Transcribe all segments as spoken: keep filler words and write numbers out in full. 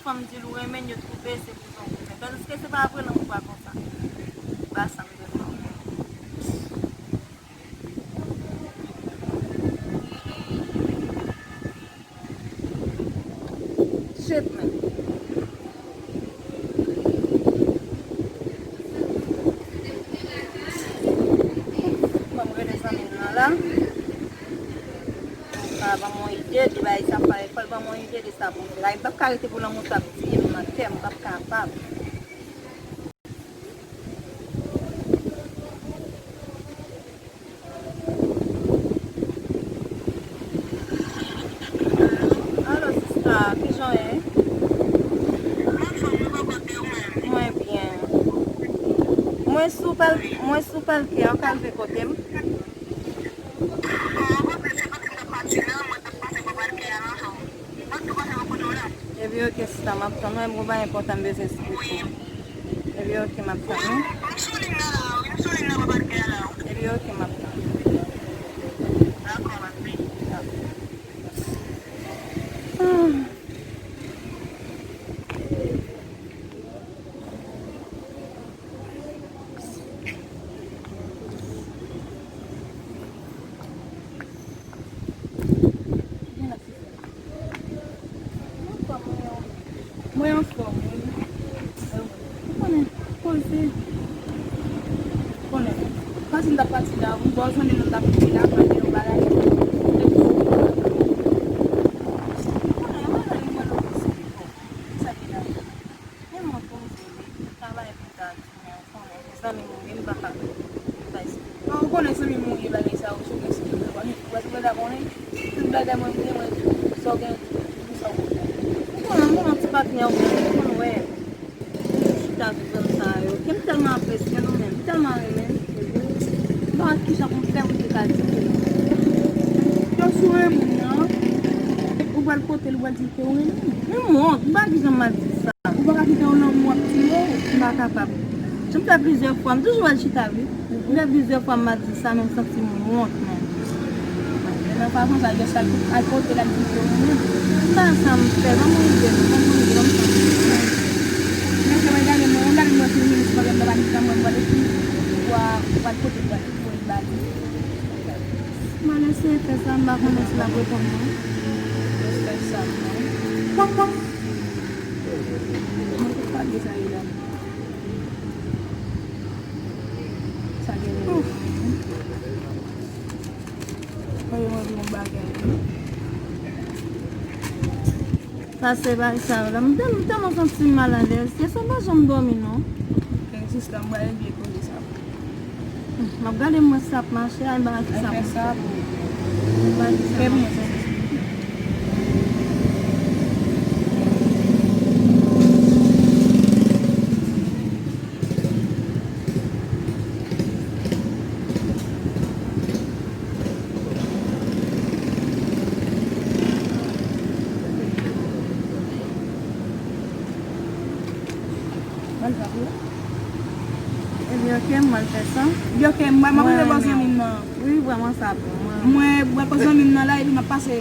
fanm di l ou renmen l, yo twouve se pou sa w renmen. Tandiske se pa vre, lanmou pa konsa. Se pa sa m te fè. Shit, man. Ban m rele zanmi m nan la. Sa ban m yon ide de bagay sa fè. Fò l ban m yon ide de sa pou m fè. Bagay m p ap ka rete pou lanmou sa ap tiye m nan kè m, m p ap kapab. Alo, sista, kijan w ye? Mwen byen. Mwen sou pal-, mwen sou palkè a, w ka rive kote m? Epi oke, sista, m ap tann ou, m gon bagay enpòtan m bezwen esplike w. Epi oke, m ap tann ou. Epi oke, m ap tann ou. Ah. Mwen anfòm, wi. Ou konnen, koze. Ou konnen. Pati m t ap pati la, ou bò zanmi nou t ap viv la, pral gen yon bagay. Ou konnen, yon bagay mwen lòt sou li. Sa ki la. Men mwen poze wi, travay pita di men ou konnen, zanmi m ou ye, m pa ka bay esplike. Non, ou konnen zanmi m ou ye, bagay sa yo, sou mwen, si ou wè, ou wè, ou wè, konnen, tout bagay mwen, mwen, mwen, sa w gen, tout sa w konnen. Ou konnen, mwen an ti patnè ou, ou konn wè, chita sou zòn sa yo, ke m tèlman apresye nou menm, m tèlman renmen nou. M pa wè kijan pou m fè pou m te ka di nou. Yo sou renmen nan, ou pral kote l, ou pral di l ke w renmen l. Men m wont, m pa kijan m ap di sa. Ou pa ka kite yon lanmou ap tiye w. M pa kapab. Jan m fè plizyè fwa, m toujou al chita wi. M fè plizyè fwa m ap di sa, men m santi m wont menm. Men nan fason sa, jès al, al kote l, al di ke w menm. M pa sa m fè, ban m rive, ban m rive, ban m santi m wont. Mesye, mwen gade mwen, mwen gade mwen sou minis, mwen gade mwen, mwen gade mwen, mwen gade mwen, mwen gade mwen, mwen gade mwen. M al eseye fè sa, m pa konnen si l ap reponn mwen. Jis fè sa, non. Mwen te pale sa ye la. Sa gen. Ouf. Mwen yon bagay. Sa se bagay sa yo la. M tèl-, m tèlman santi m malalèz. Se sa m pa janm dòmi non. Ok, sista, m pral regle koze sa. M ap gade mwen si sa ap mache, ay m pa ka fè sa pou ou. M pa ka fè sa pou ou. Ebyen, ok, m al fè sa. Ebyen, ok, m al, m ap rive bò zanmi m nan. Wi, vrèman sa bon. Mwen, mwen bò zanmi m nan la, epi m ap pase.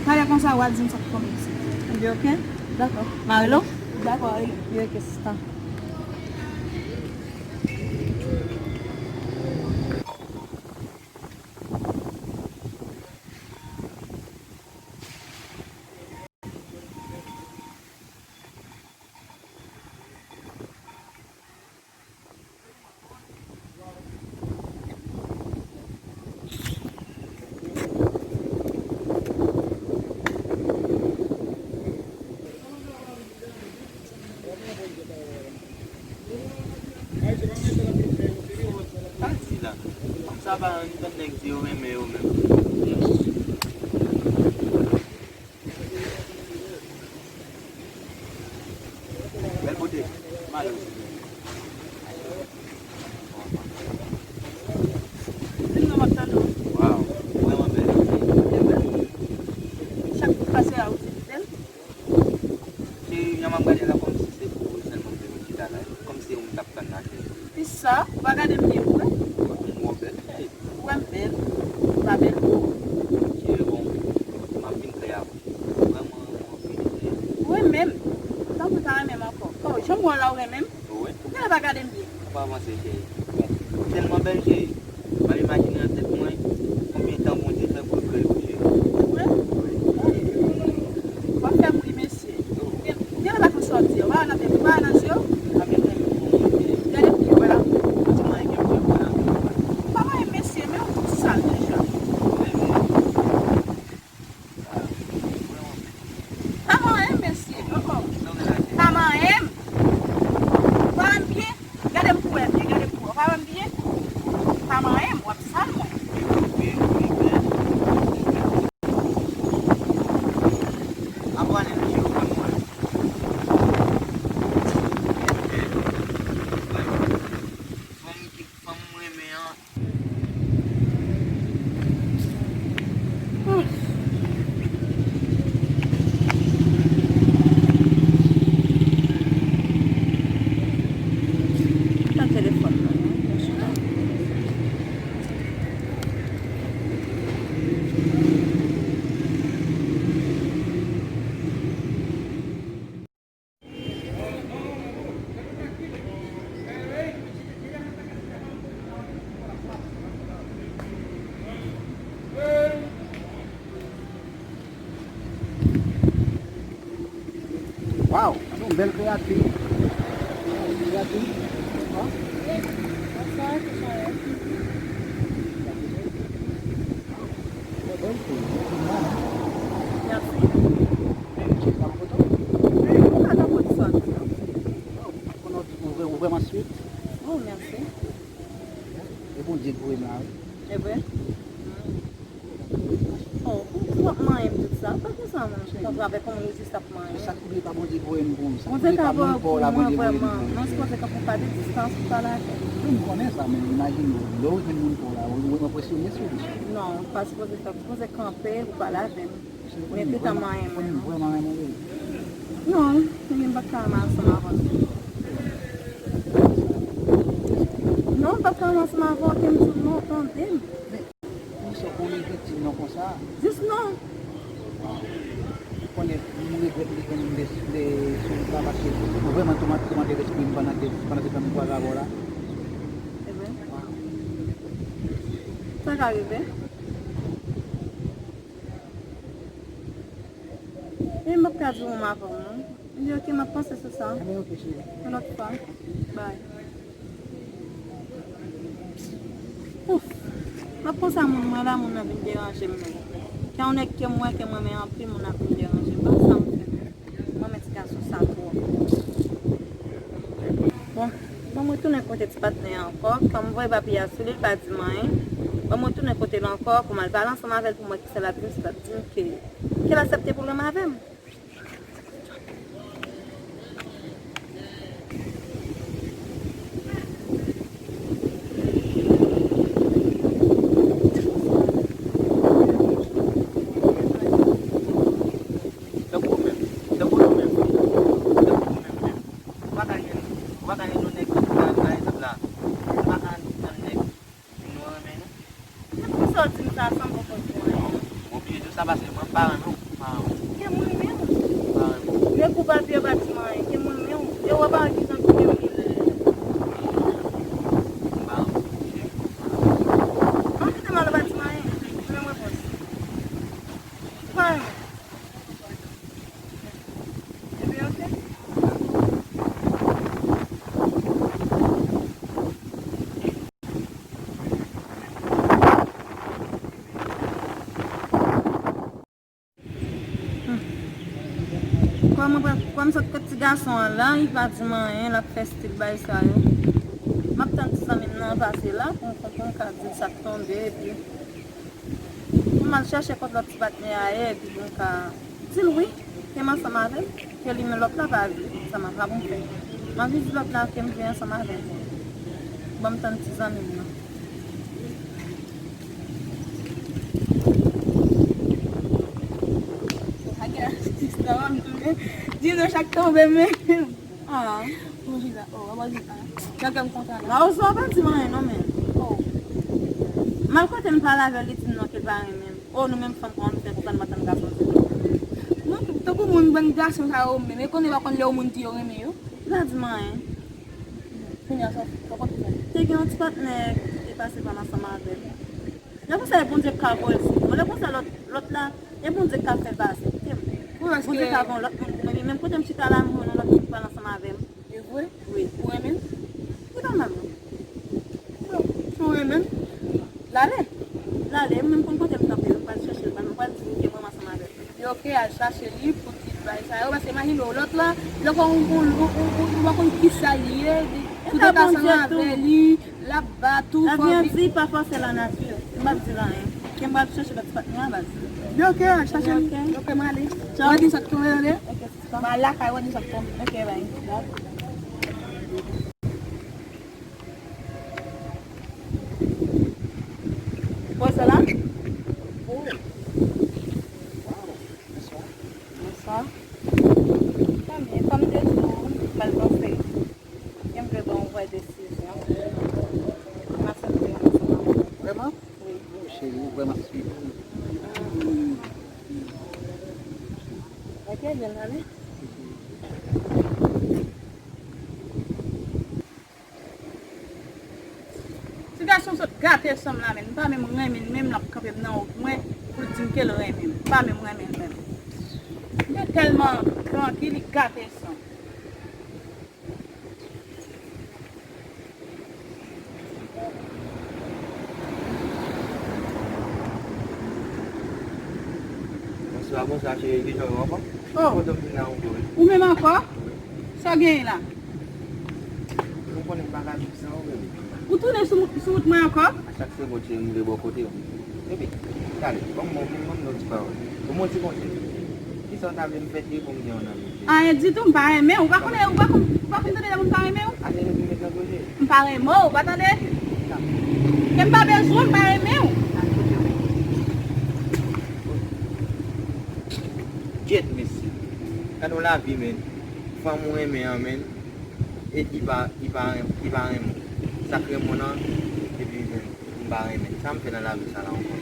Talè konsa, w a di m sa k konn isi. Ebyen, ok, dakò. M a rele w? Dakò, rele. Ebyen, ok, sista. Pati la. Sa pa ann tann nèg di yo renmen yo menm. Bèl bote. Mal. Vin non, m ap tande w. Waw, vrèman bèl. Chak bout pase a, ou di li bèl? Se jan m ap gade la, kòmsi se pou ou sèlman m te vin chita la. Kòmsi se ou m t ap tann la, cheri. Ki sa? Ou pa gade m byen vre? Ou wè m bèl? Ou wè m bèl? Ou pa bèl? Cheri, bon, m ap vin klè avè w. Vrèman, m ap vin klè. Ou renmen m? Cheri, bon, ou tèlman bèl, cheri. M ap imajine nan tèt mwen konbyen tan Bondye fè pou l kreye w, cheri. Vre? Wi. W ap fè m ri, mesye. Gen lè pa konn sa w di. W pa wè nan tèt, w pa wè nan zye w. Gade pou w wè la. Ou pa wè, mesye, men w sal deja. Pa manyen m, mesye. Oh, oh. Pa manyen m. Pa wè m byen. Gade m pou wè byen, gade m pou wè. Pa wè m byen. Pa manyen m, w ap sal mwen. Fanm mwen renmen an. Tan telefòn nan, non, mwen chita. Waw, se yon bèl kreyati. Kreyati. Bonswa, kòman w ye? Mèsi. Ou pa tankou ti sòti, non? Ou vrè-, ou vrèman sweet. Oh, mèsi. E Bondye k voye m la, wi. E vre? Oh, ou w ap manyen m tout sa. Poukisa moun kontre avèk yon moun ou jis ap manyen? Sa k vle pa Bondye k voye m pou ou. Sa k vle pa moun pa w la, Bondye voye m pou ou. Mwen sipoze kanpe w pa de distans pou pale avè m. Wi, m konnen sa, men imajine w, lè w jwenn moun pa w la, ou, ou enpresyone sou li. Non, ou pa sipoze fè, ou sipoze kanpe pou pale avè m. Men tout an manyen mwen, non. Vrèman renmen w. Non, men m p ap ka renmen ansanm avè w. Non, m p ap ka renmen ansanm avè w, ke m di w non, tande m. Men, pou sa w konnen viktim nan konsa. Jis non. Ou konnen, m regrèt li jwenn m de, de sou wout la, paske m vrèman toumante, toumante lespri m pandan ke, pandan se tan m kwaze avè w la. E vre? Sa ka rive. Men m p ap ka di w m avè w, non. M di, ok, m ap panse sou sa. Ebyen, ok, cheri. Yon lòt fwa. Bye. Ouf. M ap panse a moun mwen la, moun nan vin deranje m menm. Gen yon nèg ke m wè, ke m renmen anpil, moun nan vin deranje m. Ban m sa m fè. M renmen ti gason sa twòp. Bon, ban mwen tounen kote ti patnè a ankò. Kòm m voye papye a sou li, li pa di m anyen. Ban mwen tounen kote l ankò pou m al pale ansanm avè l pou m wè kisa l ap di m, si l ap di m ke, ke l aksepte pou l renmen avè m. Tankou ou menm, tankou nou menm, tankou ou menm menm. Ou pa ka jwenn, ou pa ka jwenn yon nèg ki, pa, pa egzanp la, ou pa ka jwenn nèg ki nou renmen nou. Men poukisa w di m sa san m poko di w anyen? Bon, m oblije di w sa paske mwen m pa renmen w, m pa renmen w. Ke m renmen w? M pa renmen w. Nèg ou pa di yo pa di m anyen, ke m renmen w. E w ap wè kijan ki te m ye. M pa renmen w. An kite m al, ou pa di m anyen. Menm repons. Ou pa renmen m. Ebyen, ok. Hmm. Kòm mwen pran, kòm sot kot ti gason an la, li pa di m anyen, l ap fè stil bagay sa yo. M ap tann ti zanmi m nan pase la pou, pou, pou m ka di l sa k tonbe, epi pou m al chèche kot lòt ti patnè a ye, epi pou m ka di l wi, ke m ansanm avè l, ke li menm lòt la pa vle, sa m ap, sa pou m fè. M ap jis di lòt la ke m vle ansanm avè l. Ban m tann ti zanmi m nan. Sa gen atis la, m tounen. Di nou chak tonbe men. Ah. Bon, Jida. Oh, aba Jida. Sa kè m kontan la. Ba, ou sa pa di m anyen non, men. Oh. M al kote m pale avè l, li di m non, ke l pa renmen m. Oh, nou menm fanm, kòman nou fè konsa, nou pa tann gason di nou? Non, tankou moun, bann gason sa yo menm, e konnen pa konn lè yon moun di yo renmen yo. Li pa di m anyen. Kounye a sa, sa konn fè. Te gen yon ti patnè ki te pase pa m ansanm avè m. Lè konsa, e Bondye k ka voye l sou mwen. Lè konsa, lòt, lòt la, e Bondye k ka fè l pase. Kite m. Bondye ka voye yon lòt moun pou mwen. Menm kote m chita la, m jwenn yon lòt moun ki pral ansanm avè m. E vre? Wi. Ou renmen l? Li pa mal, non. Bon, si w renmen l, l ale. L ale, m menm konn kote m kanpe, m pral chèche l, m pral di l ke mwen m ansanm avè l. Yo, oke, al chache li pou ti bay sa yo, paske imajine w, lòt la, lè w konn, ou, ou, ou, ou, ou pa konn kisa li ye, li, ou te ka ansanm avè li, l ap bat ou, fò di. Lavi an di, pa fòse lanati. M p ap di l anyen. Ke m pral chèche lòt patnè a, baz. Yo, oke, al chache li. Oke. Oke, m ale. Tchaw. W a di sa k tonbe, tande? Oke, sista. M al lakay, w a di sa k tonbe. Oke, bye. Bonswa. Bonswa. Bonswa. Tan byen, kòm m te di w, m pral panse. M vle ba w yon vrè desizyon. M asepte ansanm avè w. Vrèman? Wi. Oh, cheri, ou vrèman sweet. Ok, byen ale. Ti gason sot gate san m la, men m pa menm renmen l, menm l ap kanpe m nan wout mwen pou l di m ke l renmen m. M pa menm renmen l menm. Li tèlman trankil, li gate san m. Bonswa, bonswa, cheri, kijan w ye ankò? Oh. Kontan m vin la ankò, wi. Ou menm ankò? Wi. Sa w genyen la? Ou konnen m pa ka viv san ou, bebe. Ou tounen sou, sou wout mwen ankò? A chak segonn, cheri, m vle bò kote w. Bebe, gade, ban m, ban m, ban m yon ti pawòl. Ban m yon ti konsèy. Kisa w ta vle m fè, cheri, pou m gen yon nonm? Anyen ditou, m pa renmen w. Ou pa konnen, ou pa konn, ou pa konn tande lè moun pa renmen w? Ane nou vin met nan pwojè. M pa renmen w, ou pa tande? Ke m pa bezwen w, m pa renmen w. Gyèt, mesye. Gade yon lavi, menn. Fanm ou renmen an, menn. E li pa, li pa renm-, li pa renmen w. Sa k renmen w nan, epi, menn, m pa renmen. Sa m fè nan lavi sa la ankò?